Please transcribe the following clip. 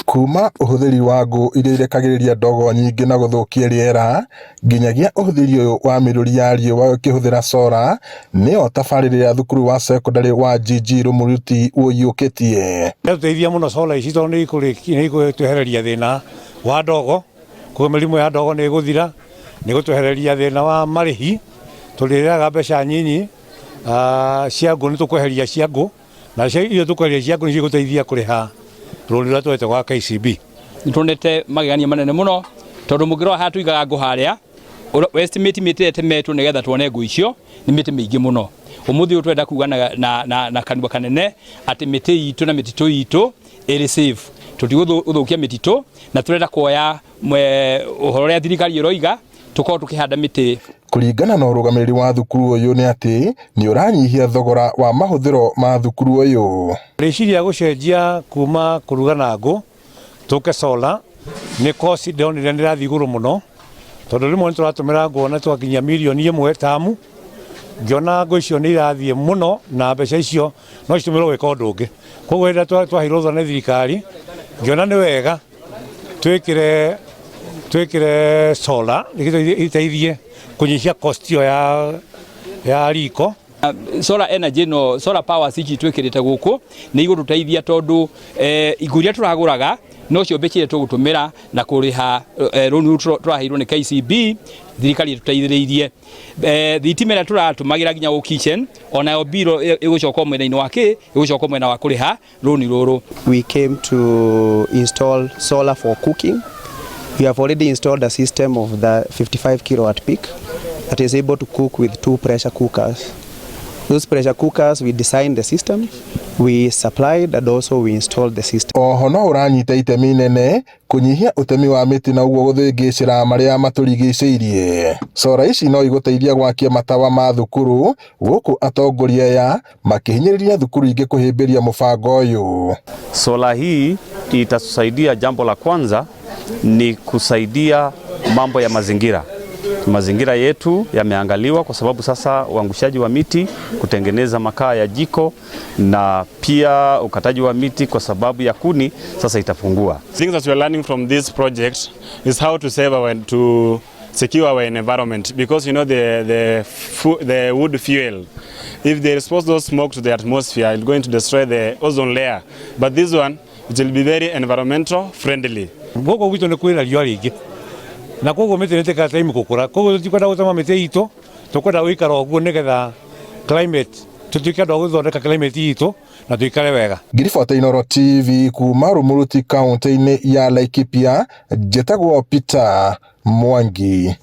Kuma ũhũthĩri wa ngũ iria irekagĩrĩria ndogo nyingĩ na gũthũkia rĩera nginyagia ũhũthĩri ũyũ wa mĩrũri ya riũa ũkĩhũthĩra solar nĩyo tabarĩra ya thukuru wa cekondarĩ wa GG Rumuruti ũiyũkĩtie. Ĩratũteithia mũno solar ici tondũ nĩ igũtwehereria thĩna wa ndogo, koguo mĩrimũ ya ndogo nĩ ĩgũthira, nĩ ĩgũtwehereria thĩna wa marĩhi, tũrĩrĩhaga mbeca nyinyi cia ngũ nĩ tũkweheria cia ngũ. Na iria tũkweheria cia ngũ nĩcio igũteithia kũrĩha rũni rũrĩa tuoete gwa KCB. Nĩ tuonete magegania manene mũno tondũ mũngĩrora haha tũigaga ngũ harĩa estimate mĩtĩ ĩrĩa ĩtemetwo nĩgetha tuone ngũ icio nĩ mĩtĩ mĩingĩ mũno. Ũmũthĩ ũyũ tũrenda kuga na, na, na, na kanua kanene atĩ mĩtĩ itũ na mĩtitũ itũ ĩrĩ safe. Tũtigũthũkia mĩtitũ na tũrenda kuoya ũhoro ũrĩa thirikari ĩroiga tũkorwo tũkĩhanda mĩtĩ. Kũringana na ũrũgamĩrĩri wa thukuru ũyũ nĩ atĩ nĩ ũranyihia thogora wa mahũthĩro ma thukuru ũyũ. Rĩciria gũcenjia kuma kũruga na ngũ tũke solar nĩ cost ndĩronire nĩ ĩrathiĩ igũrũ mũno tondũ rĩmwe nĩ tũratũmĩra ngũ na twakinyia mirioni ĩmwe tamu ngĩona ngũ icio nĩ irathiĩ mũno na mbeca icio no citũmĩrwo gwĩka ũndũ ũngĩ. Koguo rĩrĩa twaheirwo rũtha nĩ thirikari ngĩona nĩ wega twĩkĩre twĩkĩre solar iteithie kũnyihia cost ĩyo ya ya riko. Solar energy ĩno, solar power ici twĩkĩrĩte gũkũ nĩ igũtũteithia tondũ ngũ iria tũragũraga nocio mbeca iria tũgũtũmĩra na kũrĩha rũni rũu tũraheirwo nĩ KCB, thirikari ĩtũteithĩrĩirie. Thitima ĩrĩa tũratũmagĩra nginya gũ kitchen onayo bill ĩgũcoka mwena-inĩ wa kĩ, ĩgũcoka mwena wa kũrĩha rũni rũrũ. We came to install solar for cooking. We have already installed a system of the 55 kilowatt peak that is able to cook with 2 pressure cookers. Those pressure cookers, we designed the system, we supplied and also we installed the system. Oho no ũranyita itemi inene kũnyihia ũtemi wa mĩtĩ na ũguo gũthĩngĩcĩra marĩa matũrigicĩirie. Solar ici no igũteithia gwakia matawa ma thukuru gũkũ atongoria aya makĩhinyĩrĩria thukuru ingĩ kũhĩmbĩria mũbango ũyũ. Solar hii itatusaidia, jambo la kwanza ni kusaidia mambo ya mazingira. Mazingira yetu yameangaliwa kwa sababu sasa uangushaji wa miti kutengeneza makaa ya jiko na pia ukataji wa miti kwa sababu ya kuni sasa itapungua. Things that we are learning from this project is how to save our, to secure our environment, because you know the wood fuel, if they expose those smoke to the atmosphere, it's going to destroy the ozone layer, but this one it will be very environmental friendly. Gũkũ gwitũ nĩ kwĩna riũa rĩingĩ na koguo mĩtĩ nĩ ĩtĩkaga time gũkũra, koguo tũtikwenda gũtema mĩtĩ itũ, tũkwenda gũikara ũguo nĩgetha climate tũtuĩke andũ a gũthondeka climate itũ na tũikare wega. Ngiribota Inooro TV kuma Rumuruti kaunti-inĩ ya Laikipia, njĩtagwo Peter Mwangi.